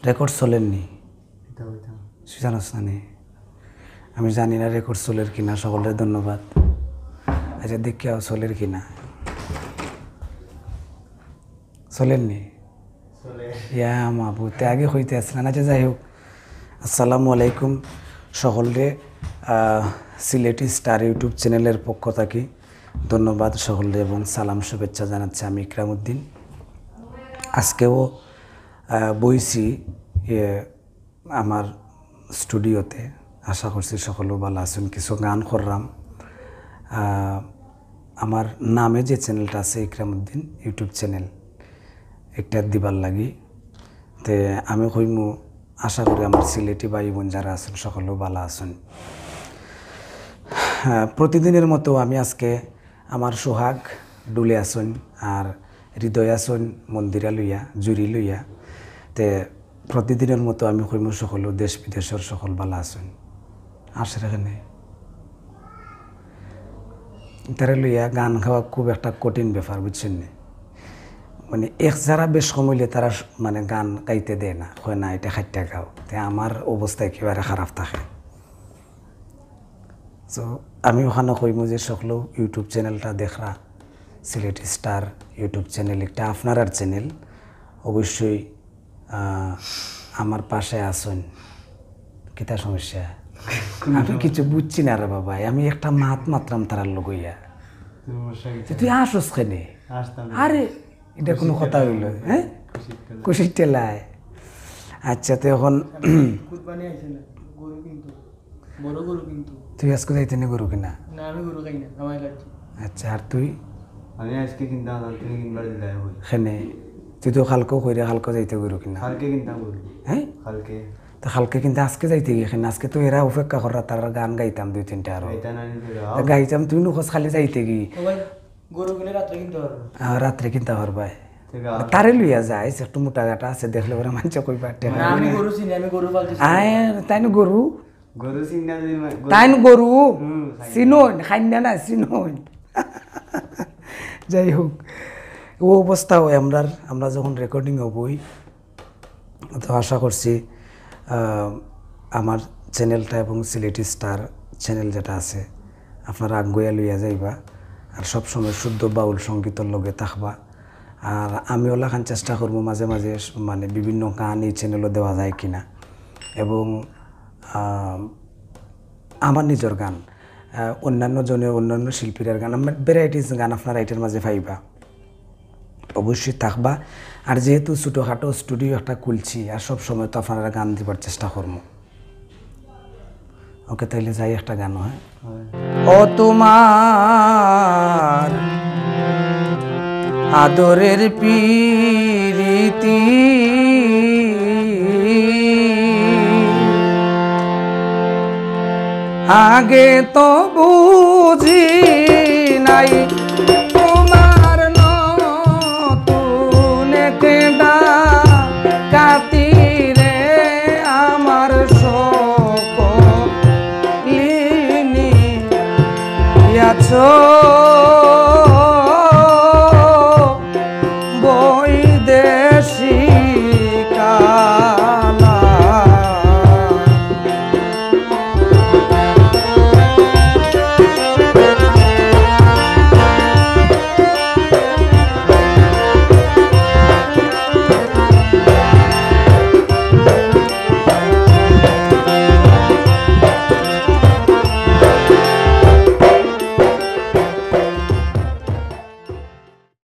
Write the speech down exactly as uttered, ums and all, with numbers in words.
রেকর্ড চলের নি? সুজান আসনানি, আমি জানি না রেকর্ড চলের কিনা। সকলরে ধন্যবাদ। আচ্ছা, দেখিয়াও চলের কিনা। চলের নি? ইয়া মাবুদ, তে আগে কইতে আসলা না। আচ্ছা, যাই হোক, আসসালামু আলাইকুম সকলরে। আহ, সিলেটি স্টার YouTube চ্যানেলের পক্ষ থাকি ধন্যবাদ সকলরে এবং সালাম শুভেচ্ছা জানাচ্ছি আমি ইকরামউদ্দিন। আজকেও, আহ, বইছি, ইয়ে, আমার স্টুডিওতে। আশা করছি সকলেও ভালা আছইন। কিছু গান কররাম। আহ, আমার নামে যে চ্যানেলটা আছে ইকরামউদ্দিন YouTube চ্যানেল, একটা দিবার লাগি। তে আমি কইমু, আশা করি আমার সিলেটি ভাই বোন যারা আছইন সকলেও ভালা আছইন। আহ, প্রতিদিনের মতো আমি আজকে আমার সোহাগ ডুলে আছইন আর হৃদয় আছইন মন্দিরা লইয়া, জুরি লইয়া। তে প্রতিদিনের মতো আমি কইমু সকলেও দেশ বিদেশর সকল ভালা আছইন। আসরে কেনে তারে লইয়া গান গাওয়া খুব একটা কঠিন ব্যাপার, বুঝছইন নি? মানে এক যারা বেশ কম অইলে তারা স-, মানে গান গাইতে দেয় না, কয় না এটা খাইট্টা গাও। তে আমার অবস্থা একেবারে খারাপ থাকে। So আমি ওখানে কইমু যে সকলেও YouTube চ্যানেলটা দেখরা, সিলেটি স্টার YouTube চ্যানেল একটা আপনারার চ্যানেল, অবশ্যই, আহ, আমার পাশে আছইন। কিতা সমস্যা? আমি কিছু বুঝছি না রে বাবা, আমি একটা মাত মাতরাম তারার লগে ইয়া। তুই আসস কেনে? আরে, এটা কোনো কথা অইলো, হ্যাঁ? খুশির ঠেলায়। আচ্ছা, তো এখন কুরবানি আইছে না, গরু কিন্তু, বড় গরু কিন্তু। তুই আজকে যাইতে নি গরু কিনা? না, আমি গরু খাই না, আমার লাগছে। আচ্ছা, আর তুই? আমি আজকে কিনতাম, আর তুমি কিনবার দিলাই হই। কেনে? তুই তো কালকেও কইরে, কালকে যাইতে গরু কিনা? কালকে কিনতাম গরু। হ্যাঁ? কালকে। তো কালকে কিন্তু আজকে যাইতে গি, কেনে? আজকে তো এরা অপেক্ষা কররা, তারার গান গাইতাম দুই তিনটা আরো। গাইতাম তুই নুকস খালি যাইতে গি। গরু কিনে রাত্রে কিনতে পারবো। আহ, রাত্রে কিনতে পারবায়। তারে লইয়া যাইস, একটু মোটা গাটা আছে, দেখলে ওরা মানষে কইবা, "টেকা।" না, আমি গরু চিনি, আমি গরু পালতে চিনি। আয়, তাইন গরু? গরু চিনি না যদি মা-, গরু তাইন গরু? হুম, খাই না। চিনইন, খাইন না, না, চিনইন। যাই হোক, ও অবস্থা অয় আমরার, আমরা যখন রেকর্ডিং অবই, তো আশা করছি, আহ, আমার চ্যানেলটা এবং সিলেটি স্টার চ্যানেল যেটা আছে, আপনারা আগুয়াইয়া লইয়া যাইবা। আর সবসময় শুদ্ধ বাউল সঙ্গীতর লগে থাকবা। আর আমি ওলাখান চেষ্টা করমু মাঝে মাঝে স-, মানে বিভিন্ন গান এই চ্যানেলও দেওয়া যায় কিনা। এবং, আহ, আমার নিজর গান, আহ, অন্যান্য জনের, অন্যান্য শিল্পীরার গান, আমার ভ্যারাইটিস গান আপনারা এটার মাঝে পাইবা। অবশ্যই থাকবা। আর যেহেতু ছোটোখাটো স্টুডিও একটা খুলছি, আর সব সময় তো আপনারা গান দিবার চেষ্টা করমু। ওকে, তাইলে যাই একটা গান, হ্যাঁ? ও তোমার আদরের পিরিতি আগে তো বুঝি নাই।